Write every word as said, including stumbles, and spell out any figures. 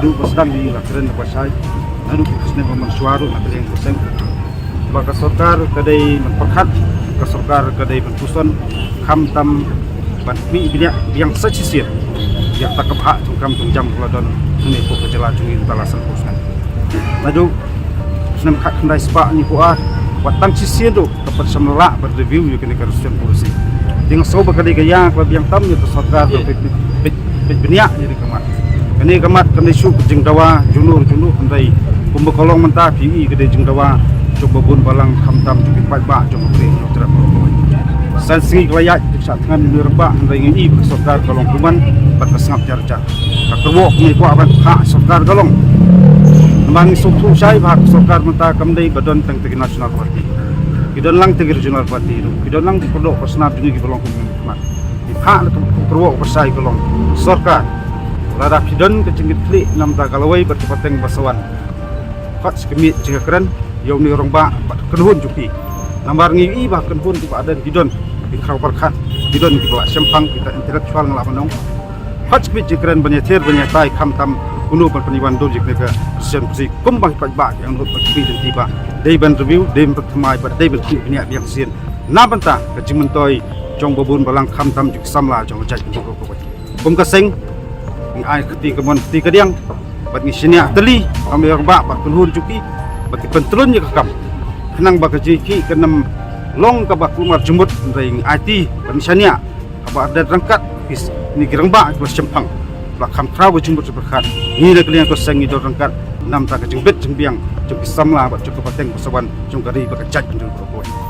Ba sdang ïa la kren ba shai naduh ki snem ba mynshuwa ruh na ka liang ka seng. Ba ka sorkar ka dei ban pyrkhat, ka sorkar ka dei ban puson, khamtam ban mih bniah biang sa shisien ïa kata ka bhah jong kam jong jam ka la don hangne hapoh ka jylla jong ngi mynta la san phew snem. Naduh snem khatkhyndai spah hynñiewphew ar, wat tang shisien ruh ka pat shym la lah ban review ïa kane ka reservation policy. Te nga sngew ba ka dei ka ïa ka la biang tam ïa ka sorkar ka peit, peit, peit bniah ïa kane ka mat. Kane ka mat kam dei shuh ka jingdawa jong uno jong uno, hynrei kumba ka long mynta phi ïohi ka dei jingdawa jong ba bun balang khamtam jong ki paidbah jong ka ri jong ka ri. San sngi ka la ïaid, te shah thngan ïa une u rangbah, hynrei ngi ïohi ba ka sorkar ka long kumne bad ka sngap jar jar. Ka kyrwoh kane kwah ban phah sorkar ka long. Namar ngi sngewthuh shai ba ka sorkar mynta kam dei ba don tang ki national party. Ki don lang tang ki regional party ruh. Ki don lang ki kyrdoh ka shnap jong ngi kiba long kum ki mat. Ki phah na ka kyrwoh ka shai ka long sorkar. Lada phi don ka jingkitkhlieh namar ka lawei bad ka pateng ba sa wan, khot sha ka miej jingkren ïa une u rangbah bad kynhun jong ki. Namar ngi ïohi ba kynhun kiba don, ki don ki khraw pyrkhat, ki don kiba la shemphang, kita intellectual nga lah ban ong. Khot sha ka miej jingkren ban ïathir ban ïatai khamtam kumno ban pynïawan dur ïa kane ka reservation policy kumba ki paidbah ki angnud bad ki lynti ba dei ban review, dei ban pynthymmai bad dei ban pynïaid bniah biang shisien na bynta ka jingmyntoi jong ba bun balang khamtam jong ki samla jong ka jaitbynriew baroh kawei. Kum ka seng ngi ai ka kti kamon kti kadiang bad ngi shaniah tylli ha une u rangbah bad kynhun jong ki ba kin pyntlun ïa ka kam, khnang ba ka jingïakhih kan ym long kaba kulmar jingmut, hynrei ngi aiti bad ngi shaniah haba la dep ryngkat kine ki rangbah kiba la shemphang, ba la kham khraw ka jingmut jingpyrkhat. Ngi na ka liang ka seng ngi don ryngkat namar ka jingbit jingbiang jong ki samla bad jong ka pateng ba sa wan jong ka ri bad ka jaitbynriew baroh kawei.